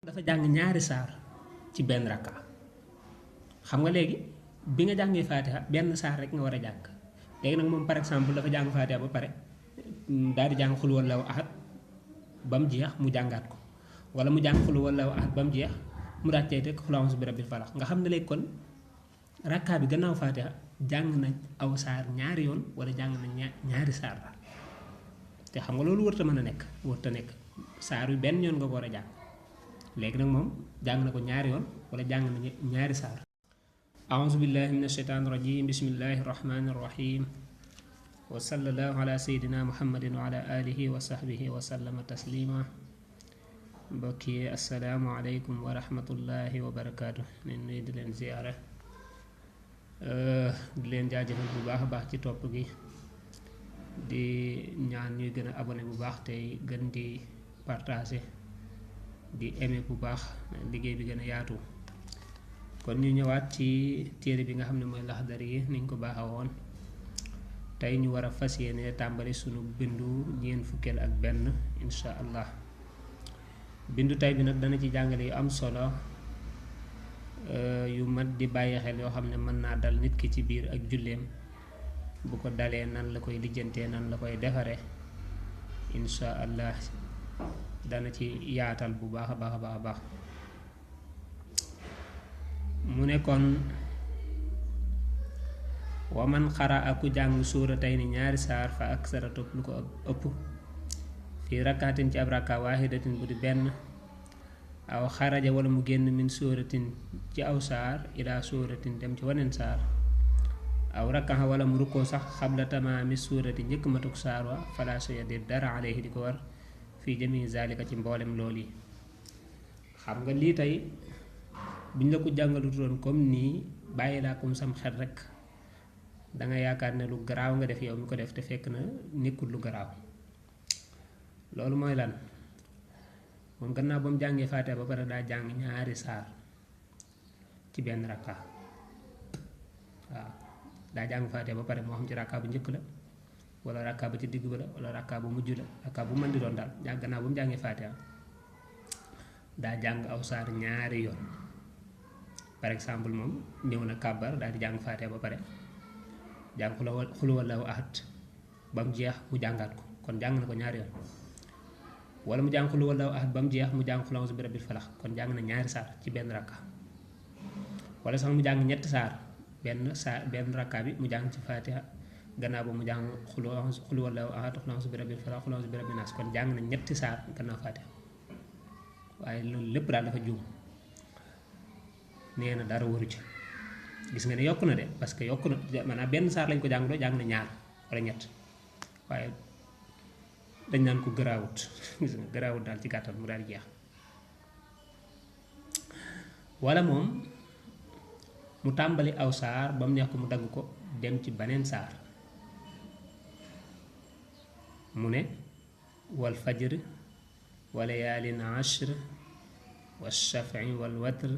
dafa jàng ñaari saar ci benn rakka xam nga léegi bi nga jàngee Fatiha benn saar rek nga war a jàng léegi nag moom par exemple dafa jàng Fatiha ba pare daal di jàng xul wallahu ahad ba mu jeex mu jàngaat ko wala mu jàng xul wallahu ahad ba mu jeex mu daal cay teg xul a'uuzu bi rabbil falaq nga xam ne léegi kon rakka bi gannaaw Fatiha jàng na aw saar ñaari yoon wala jàng na ñaari saar la te xam nga loolu wërta mën a nekk wërta nekk saar yu benn yoon nga ko war a jàng léegi nag moom jàng na ko ñaari yoon wala jàng na ñaari saar a'uuzu billahi min asheytaani rajim bismillahi rahmaani rahim wa sallallahu ala seydina muhammadin wa ala alihi wa sahbihi wa sallama taslima mbokki assalaamu aleykum wa rahmatullahi wa barakaatu nen nuy di leen ziyaara di leen jaajëfal bu baax a baax ci topp gi di ñaan ñuy gën a abonné bu baax tey gën di partager di aimer bu baax liggéey bi gën a yaatu kon ñu ñëwaat ci téere bi nga xam ne mooy Laxdari yi niñ ko baaxa woon tey ñu war a fas yéene tàmbali sunu bindu ñeent fukkeel ak benn insha allah bindu tey bi nag dana ci jàngale yu am solo yu mat di bàyyi xel yoo xam ne mën naa dal nit ki ci biir ak julleem bu ko dalee nan la koy lijjantee nan la koy defare insha allah dana ci yaatal bu baax a baax a baax a baax mu ne kon wa man xara aku jàng suuratayni ñaari saar fa aksara topp lu ko ëpp fii rakkaatin ci ab rakka waahidatin bu di benn aw xaraja wala mu génn min suuratin ci aw saar ilaa suuratin dem ci waneen saar aw rakkaxa wala mu rukkoo sax xabla tamaami suurati njëkk matuk saar wa fala soyadi dara alayhi di ko war fii jami zalika ci mboolem lool yi xam nga lii tey buñ la ko jàngalutoon comme nii bàyyi laa kom sam xel rek danga yaakaar ne lu garaaw nga def yow mi ko def te fekk na nekkul lu garaaw loolu mooy lan moom gannaaw ba mu jàngee Faatiha ba pare daa jàng ñaari saar ci benn rakka waaw daa jàng Faatiha ba pare moo xam ci rakka bu njëkk la wala rakka ba ci digg ba la wala rakka bu mujj la rakka bu mën di doon daal gannaaw ba mu jàngee Faatiha daa jàng aw saar ñaari yoon par exemple moom ñëw na kàbbar daal di jàng Faatiha ba pare jàng xul wallahu ahad ba mu jeex mu jàngaat ko kon jàng na ko ñaari yoon wala mu jàng xul wallahu ahad ba mu jeex mu jàng xul a'uuzu bi rabbil falaq kon jàng na ñaari saar ci benn rakka wala sax mu jàng ñetti saar benn rakka bi mu jàng ci Faatiha gannaaw ba mu jàng xul wallahu ahad xul a'uuzu bi rabbil falaq xul a'uuzu bi rabbin naas kon jàng na ñetti saar gannaaw Faatiha waaye loolu lépp daal dafa juum nee na dara waru ci gis nga ne yokk na de parce que yokk na maanaam benn saar lañ ko jàng doo jàng na ñaar wala ñett waaye dañ naan ko garaawut gis nga garaawut daal ci gàttal mu daal di jeex wala moom mu tàmbali aw saar ba mu neex ko mu dagg ko dem ci beneen saar mu ne wal fajr wa layaalin ashr wa shaf'i wal watr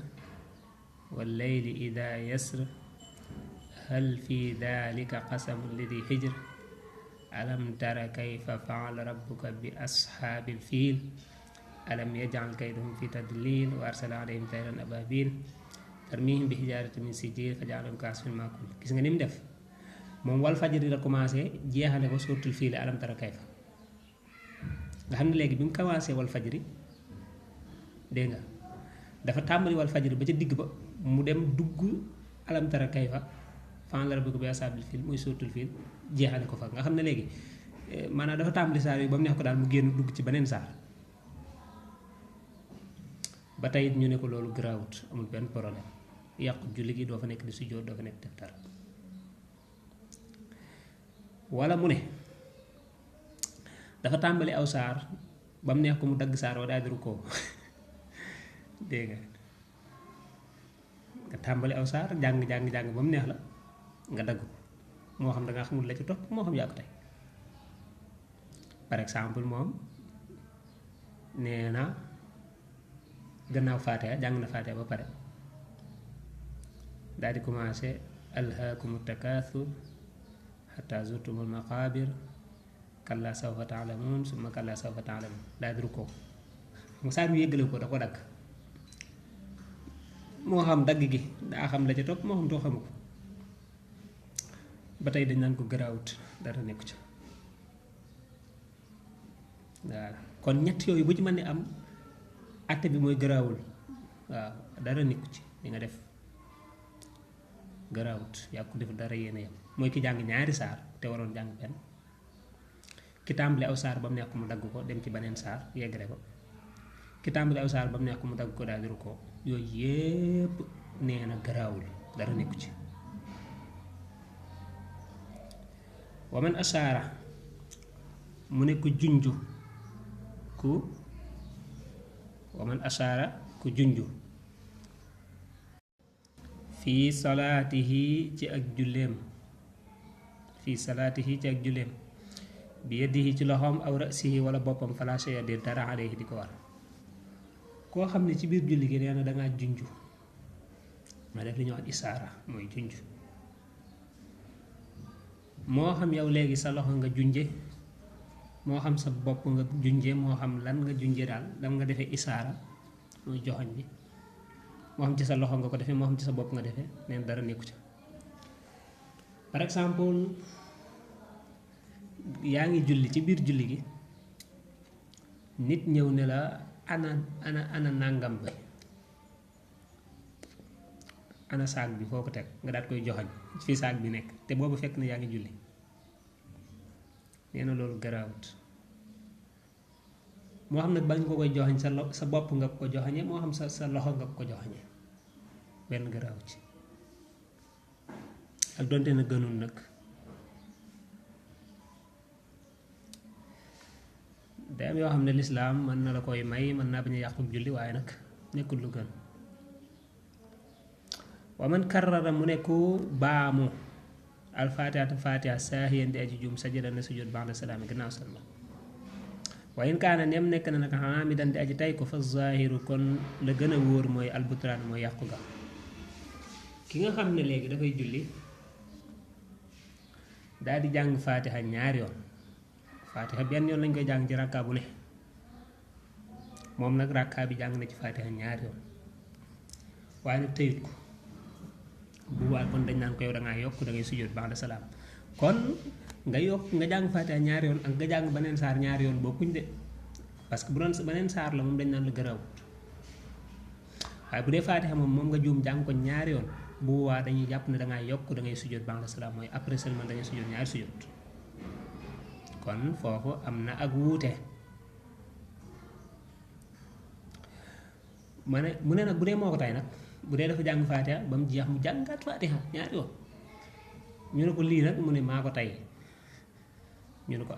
wal layli ida yasr hal fi dalika qasamun lidi hijr alam tara kayfa faala rabbuka bi ashaabil fiil alam yaj'al kaydahum fi tadlil wa arsala alayhim tayran ababil tarmihim bi hijaaratin min sijil fa ja'alahum ka'asfin ma'kuul gis nga ni mu def moom wal fajri la commencé jeexale ko suuratul fiil alam tara kayfa nga xam ne léegi bi mu commencé wal fajri dégg nga dafa tàmbali wal fajri ba ca digg ba mu dem dugg alam tara kayfa faala rabbuka bi ashaabil fiil muy suuratul fiil jeexale ko fa nga xam ne léegi maanaam dafa tàmbali saar yi ba mu neex ko daal mu génn dugg ci beneen saar ba tey ñu ne ko loolu garaawut amul benn problème yàqu julli gi doo fa nekk di sujjóot doo fa nekk def dara wala mu ne dafa tàmbali aw saar ba mu neex ko mu dagg saar wa daal di rukkoo dégg nga tàmbali aw saar jàng ba mu neex la nga dagg ko moo xam dangaa xamul la ci topp moo xam yaa ko tey par exemple moom nee na gannaaw Faatiha jàng na Faatiha ba pare daal di commencé alhaakumu takaathur hatta zurtumul maqaabir kalla sawfa taalamuun summa kalla sawfa taalamuun daal di rukkoo mu saa yu yëggale ko da ko dagg moo xam dagg gi daa xam la ca topp moo xam doo xamu ko ba tey dañ naan ko garaawut dara nekku ca waaw kon ñett yooyu bu ci mën ni am àtte bi mooy garaawul waaw dara nekku ci li nga def garaawut yaa ko def dara yéen a yem mooy ki jàng ñaari saar te waroon jàng benn ki tàmbali aw saar ba mu nekk mu dagg ko dem ci beneen saar yeggale ko ki tàmbali aw saar ba mu nekk mu dagg ko daal di ko yooyu yépp nee na garaawul dara nekku ci waman asaara mu ne ku junju ku waman asaara ku junju fii salaatihi ci ak julleem fii salaatihi ci ak julleem bi yadihi ci loxoom aw rasihi wala boppam fala shay'a di dara alayhi di ko war koo xam ne ci biir julli gi nee na dangaa junju ma def li ñuy wax isaara mooy junju moo xam yow léegi sa loxo nga junje moo xam sa bopp nga junje moo xam lan nga junje daal dam nga defee isaara mooy joxoñ bi moo xam ci sa loxo nga ko defee moo xam ci sa bopp nga defee neen dara nekku ca par exemple yaa ngi julli ci biir julli gi nit ñëw ne la ana nàngam bi ana saag bi foo ko teg nga daat koy joxoñ fii saag bi nekk te boobu fekk na yaa ngi julli nee na loolu garaawut moo xam nag bañ ko koy joxoñ sa bopp nga ko joxoñe moo xam sa loxo nga ko joxoñe benn garaawut ci ak donte na gënul nag day am yoo xam ne lislaam mën na la koy may mën naa bañ a yàqu julli waaye nag nekkul lu gën wa man karrara mu ne ku baamu alfatihata fatiha saahiyan di aji jum sajada na sujud ba'da salaami gannaaw salma wa in kaana nem nekk na nag amidan di aji tay ko fa zaahiru kon la gën a wóor mooy albutraan mooy yàqu ga ki nga xam ne léegi dafay julli daal di jàng fatiha ñaari yoon fatiha benn yoon lañ koy jàng ci rakka bu ne moom nag rakka bi jàng na ci fatiha ñaari yoon waaye nag tëyut ko bu waa kon dañ naan ko yow da ngaa yokk da ngay sujjóot ba'da salaam kon nga yokk nga jàng fatiha ñaari yoon ak nga jàng beneen saar ñaari yoon bokkuñ de parce que bu doon beneen saar la moom dañ naan la gërawut waaye bu dee fatiha moom nga juum jàng ko ñaari yoon bu waa dañuy jàpp ne da ngaa yokk da ngay sujjóot ba'da salaam mooy après seulement da ngay sujjóot ñaari sujjóot kon foofu am na ak wuute mu ne nag bu dee moo ko tay nag bu dee dafa jàng fatiha ba mu jeex mu jàngaat fatiha ñaari yoon ñu ne ko lii nag mu ne maa ko tay ñu ne ko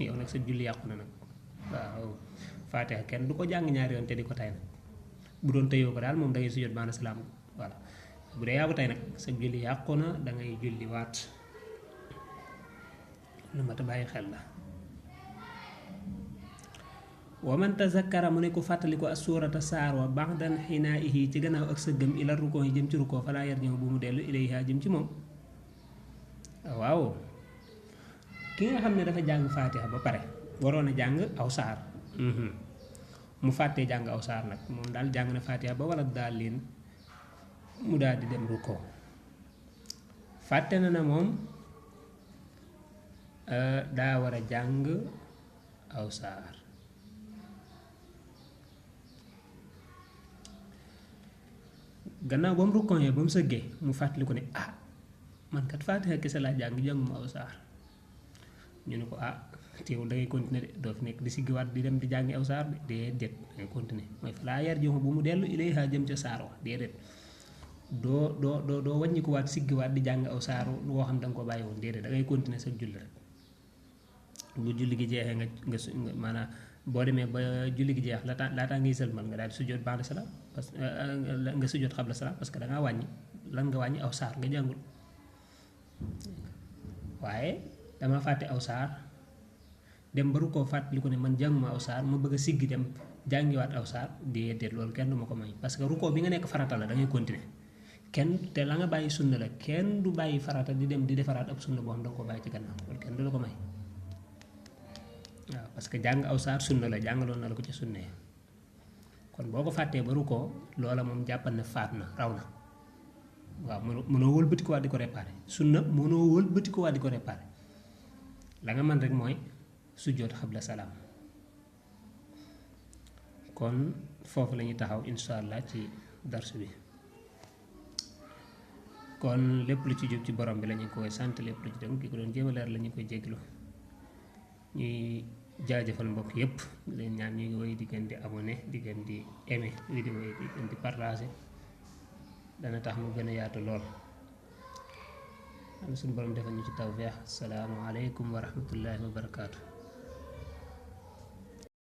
yow nag sa julli yàqu na nag waaw fatiha kenn du ko jàng ñaari yoon te di ko tay nag bu doon tëyoo ko daal moom da ngay sujjóot ba'da salaam voilà bu dee yaa ko tay nag sa julli yàqu na da ngay julli waat lu mat a bàyyi xel la wa man tazakkara mu ne ko fàttaliku as-suurata saar wa ba'dan hinaa'ihi ci gannaaw ak sëggam ila rukoo yi jëm ci rukoo falaa yarji'u bu mu dellu ilayha jëm ci moom waaw ki nga xam ne dafa jàng faatiha ba pare waroon a jàng aw saar mu fàttee jàng aw saar nag moom daal jàng na faatiha ba wala daal leen mu daal di dem rukoo fàtte na moom daa war a jàng aw saar gannaaw ba mu rukkooyee ba mu sëggee mu fàttali ko ne man kat faatiha kese laa jànguma aw saar ñu ne ko teewul da ngay continuer de doo fi nekk di siggiwaat di dem di jàngi aw saar de déedéet da ngay continuer mooy fa laa yarji'u bu mu dellu ilayha jëm ca saar wa déedéet doo wàññikuwaat siggiwaat di jàng aw saar woo xam da nga ko bàyyi woon déedéet da ngay continuer sa julli rek bu julli gi jeexee nga maanaam boo demee ba julli gi jeex laataa ngay sëlmal nga daal di sujjóot ba'da salaam parce que nga sujjóot qabla salaam parce que da ngaa wàññi lan nga wàññi aw saar nga jàngul waaye dama fàtte aw saar dem baru koo fàttali ko ne man jànguma aw saar ma bëgg a siggi dem jàngiwaat aw saar déedéet loolu kenn du ma ko may parce que rukkoo bi nga nekk farata la da ngay continuer kenn te la nga bàyyi sunna la kenn du bàyyi farata di dem di defaraat ab sunna boo xam da nga ko bàyyi ci gannaaw loolu kenn du la ko may waaw parce que jàng aw saar sunna la jàngaloon na la ko ci sunne kon boo ko fàttee ba rukkoo loola moom jàppal ne faat na raw na waaw mënoo wëlbati ko waat di ko réparé sunna mënoo wëlbati ko waat di ko réparé la nga mën rek mooy sujjóot xabla salaam kon foofu la ñuy taxaw insha allah ci darsu bi kon lépp lu ci jub ci borom bi la ñu koy sant lépp lu ci dem ki ko doon jéem a leer la ñu koy jéglu ñuy jaajëfal mbokk yépp leen ñaan ñu ngi woy di gën di abonné di gën di aimé vidéo yi di gën di partagé dana tax mu gën a yaatu lool am suñu borom defal ñu ci tawfeex assalaamu aleykum wa rahmatullahi wa barakaatu